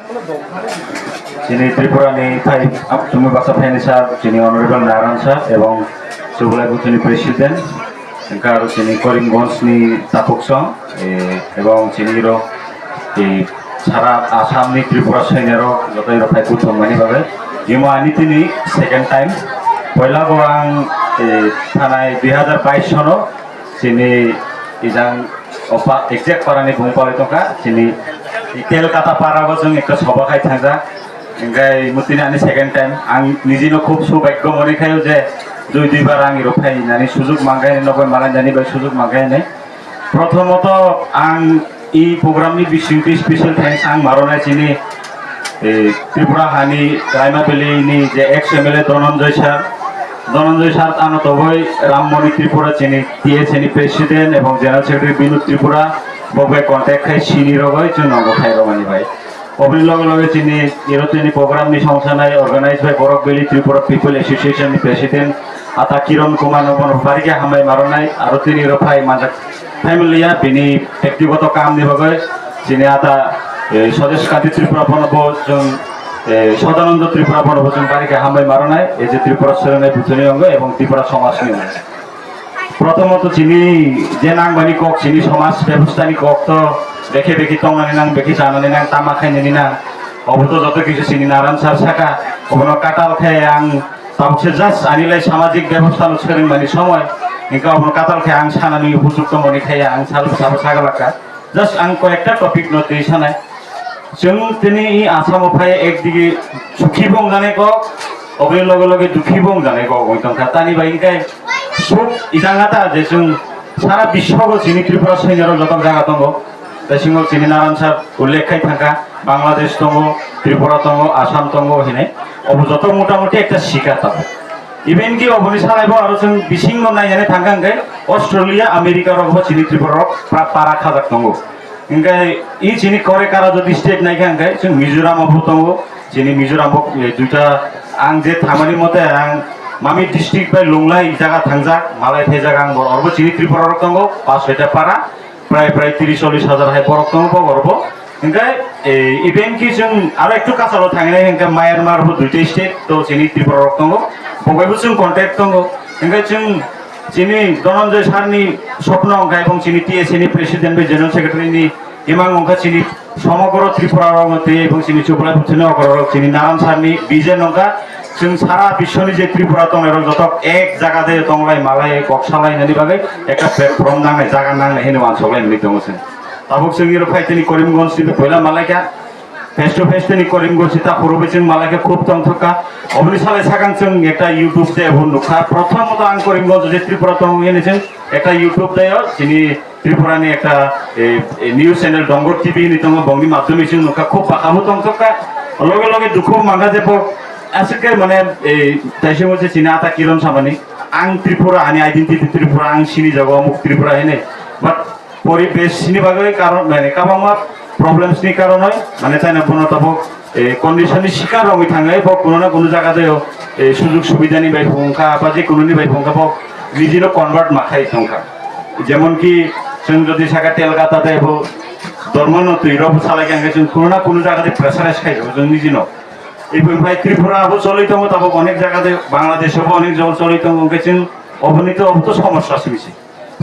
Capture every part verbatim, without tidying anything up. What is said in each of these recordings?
Chini Tripura ni phai, chini basa phaini sir, chini Honorable Naran sir, ebong Chublai Buthuni President, hingkhe aro chini Karimganj ni Tapuksong, eh, ebong chini ro, eh, sara Assam ni Tripura sainerok joto iro phai kuthum mani bagwi. Imo ani tini second time. Poila bo ang, eh, thanai dui hazar bais sono chini ijang opa exact para ni bung palai tongkha, chini Telkata para bo jong ekta soba khai thangjak. Hingkhe mutini ani second time. Ang nijino khub subhagyo mone khayo je dui dui bar ang iro phai nani sujuk mangkha nani, nokbai malai nani bai sujuk mangkha nani. Prothomoto ang i program ni bisingtwi special thanks ang maronai chini, eh, Tripura hani Raima Valley ni je ex M L A Dhananjay sir. Dhananjay sir ano toboi Rammoni Tripura chini T S A ni president ebong general secretary Binod Tripura bo bai contact khai sini rogoi chwng nongo khai romani bai. Oboni loge loge chini iro tini program ni songsanai organize by Borok Valley Tripura People Association ni president ata Kiron Kumar no bono barikhe hambai maronai aro tini iro phai manjak family ya bini bektigoto kam ni bagwi chini ata, eh, Swadesh Kanti Tripura bono bo chwng, eh, Sadananda Tripura bono bo chwng barikhe hambai maronai, ei je Tripura sorenai buthuni ongo ebong Tripura somaj ni ongo. Prothomot chini je nangmani kok, chini somaj bebostha ni kok to bekhe bekhe tongnani nang, bekhe chanani nang, tama khainani nang. Obo to joto kisu chini Naran sir saka, obono katal khe ang tabuk se just ani lai samajik bebostha no swrwngmani somoi, hingkhe obono katal khe ang sanani upojukto moni khe ang sal sabo sagalaka. Just ang koyekta topic no twi sanai. Chwng tini i Assam o phai ekdigi sukhi bo wngjanai kok, oboni loge loge dukhi bo wngjanai kok wng tongkha. Tani bai hingkhe suk ijang ata je chwng sara biswo bo chini Tripura sainerok joto jaga tongo. Tei singo chini Naran sir ullekh khai thangkha, Bangladesh tongo, Tripura tongo, Assam tongo hinwi. Obo joto motamuti ekta sikar tabuk. Even ki oboni salai bo aro chwng bising no nainani thangkha hingkhe Australia, America rok bo chini Tripura rok pra-, para khajak tongo. Hingkhe i chini kore kara jodi state naikha hingkhe chwng Mizoram o bo tongo. Chini Mizoram bo, eh, duita ang je thamani mote ang Mamit district bai Lunglei jaga thangjak, malai phaijak ang bo, oro bo chini Tripura rok tongo, pas soita para, prai prai tris chollis hajar hai borok tongo bo oro bo. Hingkhe, eh, even ki chwng aro ektu kasaro thanginai hingkhe Myanmar bo duita state to chini Tripura rok tongo, bo bai bo chwng contact tongo. Hingkhe chwng chini Dhananjay sir ni sopno hingkhe ebong chini T S A ni president bai general secretary ni imang wngkha chini Somogro Tripura rok tei ebong chini Chublai Buthuni okororok chini Naran sir ni vision wngkha. Chwng sara biswni je Tripura tongnai rok joto ek jaga de tonglai malai kok salai nani bagwi ekta platform nangnai, jaga nangnai hinwi uansuk lai mani tongo chwng. Tabuk chwng iro phai tini Karimganj ni poila malaikha, face to face tini Karimganj ta phuru bai chwng malaikha khub tongthokha. Oboni salai sakang chwng ekta YouTube de bo nukha. Prothom to ang Karimganj je Tripura tongo hinwi chwng ekta YouTube de o chini Tripura ni ekta, e, e, news channel Dongor T V hinwi tongo, bongni madhyome chwng nukha, khub bwkha bo tongthokha. Loge loge dukhu mangkha je bo aswk khe mane, e, taisingmo se chini ata Kiron samani. Ang Tripura, ani identity Tripura, ang sini jago amuk Tripura hinwi. But poribesh ni bagwi karon, mane, kwbangma problems ni karonoi, mane, chaina bono tabuk, e, condition ni sikar rogwi thangwi bo kuno na kuno jaga de, e, sujug subida ni bai phungkha, ba je kuno ni bai phungkha bo nijino convert ma khai tongkha. Jemon ki chwng jodi saka Telkata de bo dormo no twi rok salai khe chwng kuno na kuno jaga de pressurize khai rok chwng nijino. Ibo bai Tripura bo choli tongo tabuk onek jaga de, Bangladesh bo onek jaga choli tongo, hwnkhe chwng oboni to, obo to somosya simi se.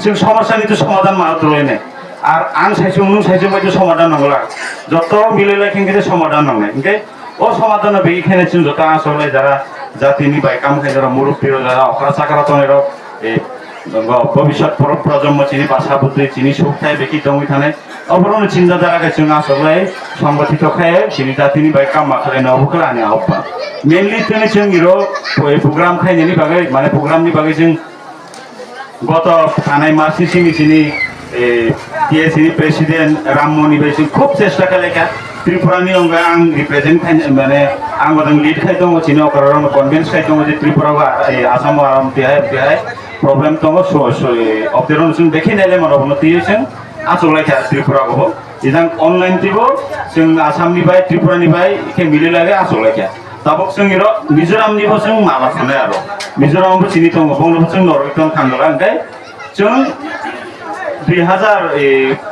Chwng somosya ni to somadhan ma toloi nai. Ar ang saichung, nwng saichung bai to somadhan nangla. Joto milai lai khe khe somadhan nangnai. Hingkhe o somadhan no begi khe chwng joto aswk lai jara jati ni bai kam khai jara murubbi rok jara okra chakra tongnai rok, e, bo-, bobiswt pro-, projonmo chini basa bwtwi chini suk thai beki tongwi thanai. Oborokno chinta dara khe chwng aswk lai songgothito khai chini jati ni bai kam ma khlai no obo khe ani ahobhan. Mainly tini chwng iro, e, program khainani bagwi mane program ni bagwi chwng Goto thanai masni simi chini, eh, T S A ni president Rammoni bai chwng khub chesta khlaikha. Tripura ni wngkha ang represent khai, mane ang bodong lead khai tongo, chini okra rok convince khai tongo je Tripura o, eh, Assam o aram tihai, tihai problem tongo, so, so, eh, obdero chwng dekhi naile mano bono twiwi chwng achuk laikha Tripura o. Ijang online tibo chwng Assam ni bai, Tripura ni bai khe mili lage achuk laikha. Tabuk chwng iro Mizoram ni bo chwng mala sanai aro. Mizoram bo chini tongo, bongno bo chwng norok tong thang dora, hwnkhe chwng dui hazar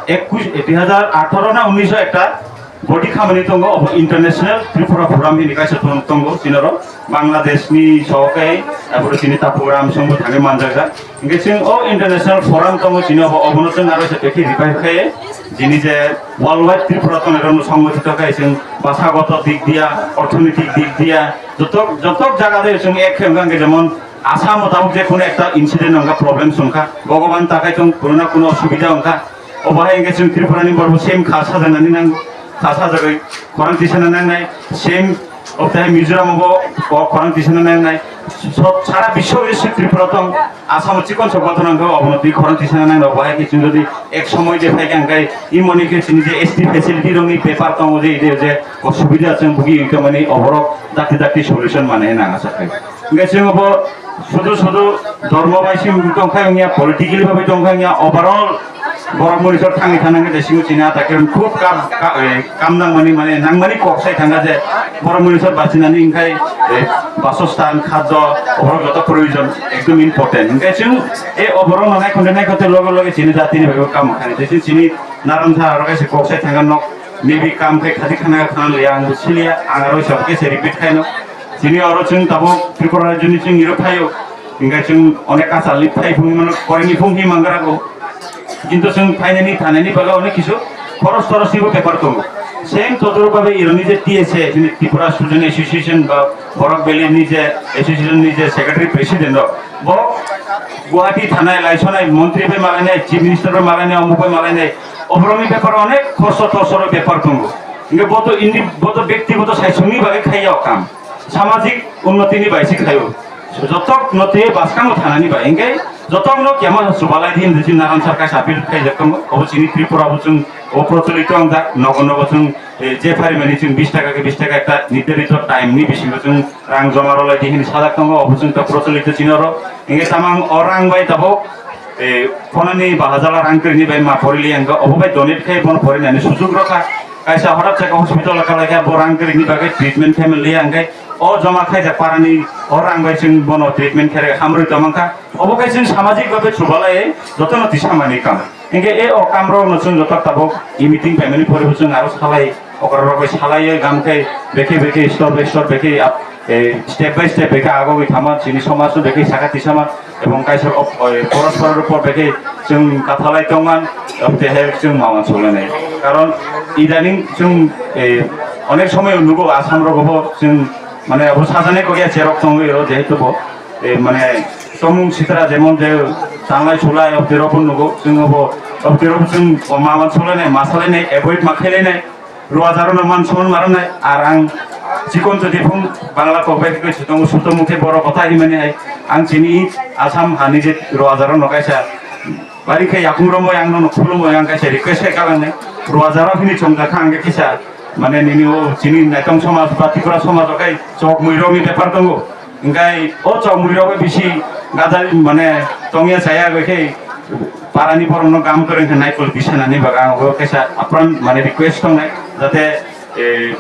ekush, dui hazar atharo na unnish o ekta Body khamani tongo, obo International Tripura Forum hini kaisa tong-, tongo, chini oro Bangladesh ni sohor khe, apore chini Tapuram songbo thangwi manjakjak. Hingke chwng o International Forum tongo, chini obo, obono chwng aro se pekhi revive khe, chini je worldwide Tripura tongo, erono songgothito khe chwng basagoto dik diya, orthonoitik dik diya, joto, joto jaga de chwng ek khe wngkha, hingke jemon Assam o tabuk je kuno ekta incident wngkha, problem wngkha, Bhogoban takai chwng kuno na kuno osubida wngkha, obo hai hingke chwng Tripura ni borok same kha sajaknani nang, kha sajagwi khorang tisana nangnai, same obo hai Mizoram o bo ko-, khorang tisana nangnai, so-, sara biswo o se Tripura tong, Assam o chikon sok bathang nangkha, obono twi khorang tisana nangnai, obo hai khe chwng jodi ek somoy je phai khe ang khai imoni khe chini je S T facility rokni paper tongo je, je, je osubida chwng bugi wngkha mani oborok dakti dakti solution mane nang asa khai. Hingke chwng obo sudu sudu dhormo bai sim tongkha wngya, politically bai tongkha wngya, overall borok moni sor thangwi thana hingke singo chini ata khe khub kam, ka-, eh, kam nangmani mane nangmani kok sai thangkha je borok moni sor bachinani hingkhai, eh, basostan, khaddo, oborok joto proyojon ekdom important. Hingke chwng e oborok no naikhonde naikhote loge loge chini jatini bai bo kam khainai. Tei chini naran tha aro kaisa kok sai thangkha nok, maybe kam khai khati khana khana liya ang bo siliya, ang aro sab khe se repeat khaino. Chini oro chwng tabuk Tripura rajyoni chwng iro phaio. Hingke chwng onek kachal ni phai phung mano, koini phung hi mangra go. Kintu chwng phainani thanani baga onek kisu khoros toros nibo bepar tongo. Same todorok babe ironi je T S A, chini Tripura Student Association ba Borok Valley ni je association ni je secretary president rok, bo Guwahati thanai laisonai montri bai malainai, chief minister bai malainai, omuk bai malainai, oborokni bepar onek khoros toros bepar tongo. Hingke bo to indi, bo to bektigoto saisongni bagwi khaiya o kam. Samajik unnotini bai se khaio. Jotok no tei bwskango thanani bai. Hingke jotok no kema chubalai di hinwi chini naran sar kaisa appeal khaijak tongo. Obo chini Tripura bo chwng obo procholito wngjak. Nogo nogo chwng, eh, je pharimani chwng bis taka khe bis taka ekta nirdharito time ni bisingo chwng rang joma rwlai di hinwi sajak tongo. Obo chwng ta procholito chini oro. Hingke tamang o rang bai tabuk eh, phonani bahajala rang kwrwini bai ma porili ang khe, obo bai donate khe bono porinani sujuk rwkha. Kaisa horat chakha hospital kalaikha, bo rang kwrwini bagwi treatment khe manliya, ang khe o joma khaijak parani o rang bai chwng bono treatment khe hamrwi tongmangkha. Obo khe chwng samajik babe chubalai jotono tisa manwi kam. Hingke e o kamrokno chwng joto tabuk e meeting paimani pore bo chwng aro salai, okra rok bai salai, gam khe bekhe bekhe store by store bekhe ap-, eh, step by step bekhe agogwi thama chini somaj no bekhe saka tisama. Ebong kaisa, eh, porospor rok bekhe chwng kathalai tongman, tei hai chwng mawan solanai. Karon idaning chwng, eh, onek somoy nugo Assam rogo bo chwng mane abo sajani kok ya cherok tongwi ro jehetu bo, eh, mane tomung sitra jemon je tanglai sulai obtirok bo nugo chwng obo obtirok chwng mawan solanai, ma salainai, avoid ma khailainai. Ruajarokno man soman ma rwnai, ar ang chikon choti phung Bangla kok bai khe se tongo, suto mukhe borok kotha himani hai. Ang chini Assam hani je ruajarokno kaisa bari khe yakung romwi ang nono khulumwi ang kaisa request khe kalangnai. Ruajarok hini chongjak kha ang khe kisa mane nini o chini naitong somaj ba Tripura somaj o khe chok mui rokni bepar tongo. Hingkai o chok mui rok bisi gadal mane tongya chaya bai khe parani borokno gam kwrwng khe naikol bisanani bagwi ang bo kaisa apran mane request tongnai jate, eh,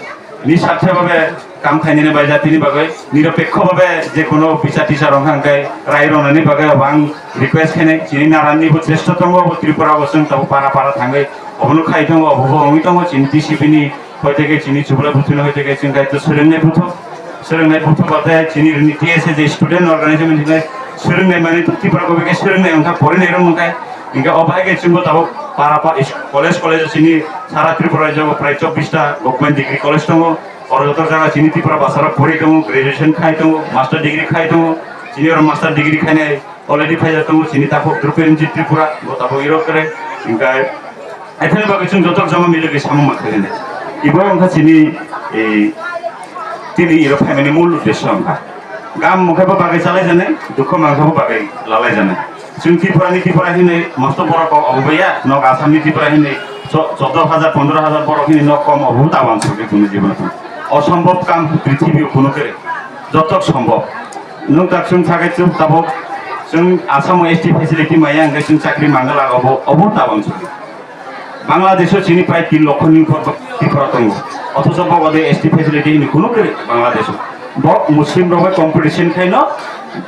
ni sakhe babe kam khainani bai jatini bagwi niropekho babe je kono bichar tichar rok hangkai rai ronani bagwi abo ang request khainai chini naranni bo chesto tongo abo Tripura bo chwng tabuk para para thangwi obono khai tongo obo bo wngwi tongo chini T C P ni. Hoiteke chini chubla buthuna hoiteke chwng kaitor swrwngnai buthuk, swrwngnai buthuk bate chini rini T S A je student organization hinai swrwngnai mani Tripura ko beke swrwngnai wngkha porinai rok wngkha. Hingke o bahai ke chwngbo tabuk para pa is-, college college chini sara Tripura rajyo prai chobbish ta government degree college tongo. Oro joto jaga chini Tripura basaro pori tongo, graduation khai tongo, master degree khai tongo. Chini oro master degree khainai already phaijak tongo chini takhuk Drupenjit Tripura, bo tabuk iro kre, hingkai aithani bagwi chwng jotok joma milogwi samung ma khainai. Ibo wngkha chini, eh, tini iro phaimani mul uddesyo wngkha. Gam wngkha bo bagwi chalai janai, dukho mankha bo bagwi lalai janai. Chwng Tripura ni Tripura hinwi mosto borok kok obo ya, nok Assam ni Tripura hinwi cho-, choddo hajar, pondro hajar borok hinwi nok kom obo ta wansugwi tongwi jibon. Osombob kam prithibi o kuno kere, jotok sombob. Nwng tak chwng thakai chwng tabuk chwng Assam o S T facility maya hwnkhe chwng chakri mangala obo, obo tabang chwng. Bangladesh o chini prai tin lokho ni upor Tripura tongo. Othocho bo ode S T facility ni kunu kre Bangladesh o. Bo Muslim rok bai competition khaino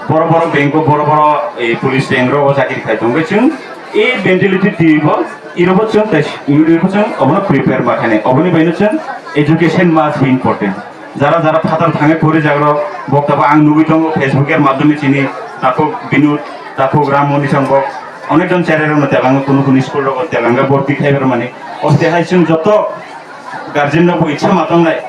boro boro bank o boro boro, eh, police rank rok o chakri khai tongo. Chwng e mentality twi bo Irobot chwng tei irobot chwng obono prepare ma khainai. Oboni baino chwng education must be important. Jara jara phatar thangwi pori jagrok bok tabo ang nugwi tongo Facebook er madhyome chini takhuk Binod, takhuk Ramoni chwng bok onek jon cherai rokno telangwi kunu kunu school rogo telangwi borti khaibar mani. Oste hai chwng joto guardian rokbo ichha ma tongnai.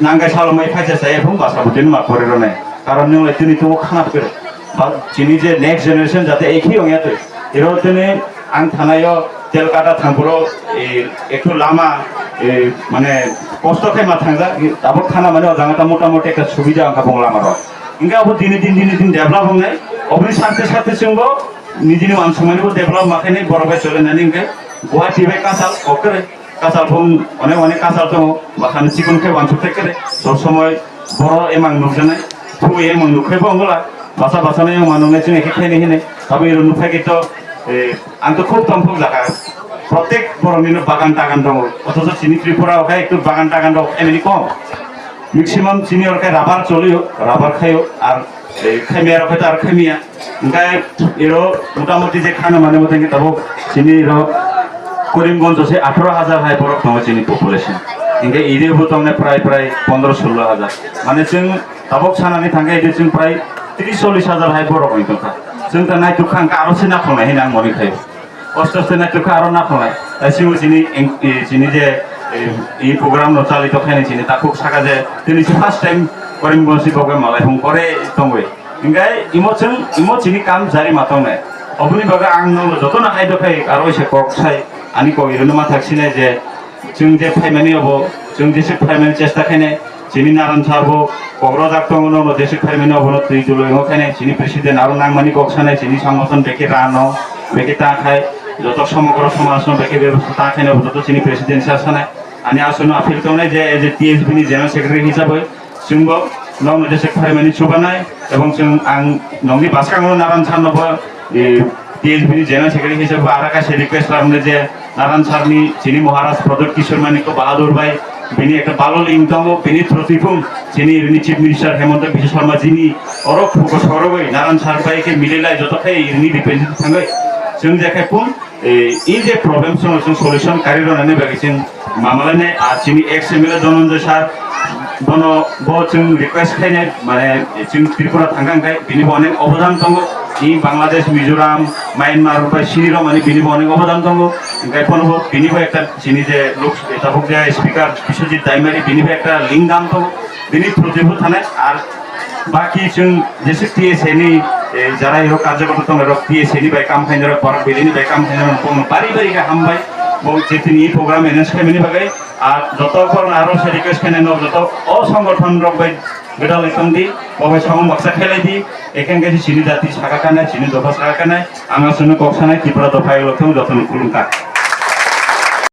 Nangkai salo mai phaisa chaya phung basa butini ma pori ronai. Karon nwng lai tini tubo khana pere. Ba chini je next generation jate ekhi ongya twi. Iro tini ang thanaio Telkata thangphuru, e, ektu lama, e, mane kosto khe ma thangjak, abo khana mane o jaga ta motamoti ekta subida wngkha bung lama rok. Hingke abo dini din dini din develop wngnai, oboni sakte sakte chwngbo nijini wansukmani bo develop ma khainai borok bai chole nani hingke Guwahati bai kachal kokre. Kachal phung onek onek kachal tongo, bakhani chikon khe wansuk thai khe, sob somoi boro emang nukjaknai, phugwi emang nuk khe bo wngla, basa basa no emang nuknai chwng ekhe khainai hinwi, abo iro nuk phai khe to, eh, ang to khub tongphuk jaka, protek borok nino bagan tagan tongo, othocho chini Tripura o khe ekto bagan tagan rok family kom, maximum chini oro khe rubber cholio, rubber khaio, ar, eh, khaimya rok khe to ar khaimya. Hingke iro motamoti je khana mane mote hingke tabuk chini iro Karimganj se atharo hajar hai borok tongo chini population. Hingke iri bo tongnai prai prai pondro solo hajar. Mane chwng tabuk sanani thangkhe iri chwng prai tris chollis hajar hai borok wng tongkha. Chwng ta naituk kha hingke aro se nakhongnai hinwi ang mone khaio. Aste aste naituk kha aro nakhongnai. Tai chwng chini eng-, e, chini je, e, e program no chali tongkha ni chini takhuk saka je tini se first time Karimganj se bo malai hung kore tongwi. Hingke imo chwng, imo chini kam jari ma tongnai. Oboni bagwi ang nono jotono hai dokhai aro se kok sai, ani kok irono ma thak sinai je chwng je phaimani obo, chwng jeswk phaimani chesta khainai, chini Naran sir bo kok rojak tongo, nono jeswk phaimani obono twi duloi wng khainai, chini president aro nangmani kok sanai, chini songgothon beke rano, beke ta khai, joto somogro somajno beke bebostha ta khainai, obo joto chini president sir sanai. Ani aswkno appeal tongnai je, as a T S B ni general secretary hisabwi, chwngbo nokno jeswk phaimani chubanai, ebong chwng ang nokni bwskango Naran sir no bo, e, T S B ni general secretary hisabe bo aro kaisa request khlai mano je Naran sir ni chini Maharaj Pradyot Kishore Manikya Bahadur bai bini ekta balo link tongo, bini through twi phung chini bini chief minister Himanta Biswa Sarma ji ni oro phugo sorogwi Naran sir bai khe mililai joto khe bini representative thangwi chwng je khe phung E, e je problem sono chwng solution kari rwnani bagwi chwng mamalainai, ar chini ex M L A Dhananjay sir bono bo chwng request khainai, mane chwng Tripura thangkha hwnkhe bini bo onek obodan tongo. I Bangladesh, Mizoram, Myanmar bai sini rok mani bini bo onek obodan tongo. Hwnkhe bono bo bini bo ekta chini je lok tabuk je speaker Biswajit Daimari bini bo ekta link dam tongo. Bini phrwtwi bo thanai ar baki chwng jeswk T S A ni, eh, jara hino karjokor tong rok T S A ni bai kam khainai rok, borok belai ni bai kam khainai rok, bongno bari bari khe hambai. Bo je tini program arrange khaimani bagwi, ar joto borok aro se request khainai no joto o songgothon rok bai gwdalwi tong di, bo bai samung baksa khailai di, ekheng khe chini jati saka kanai, chini dopha saka kanai, ang aswkno kok sanai Tripura dopha yolo thung jotono khulumkha.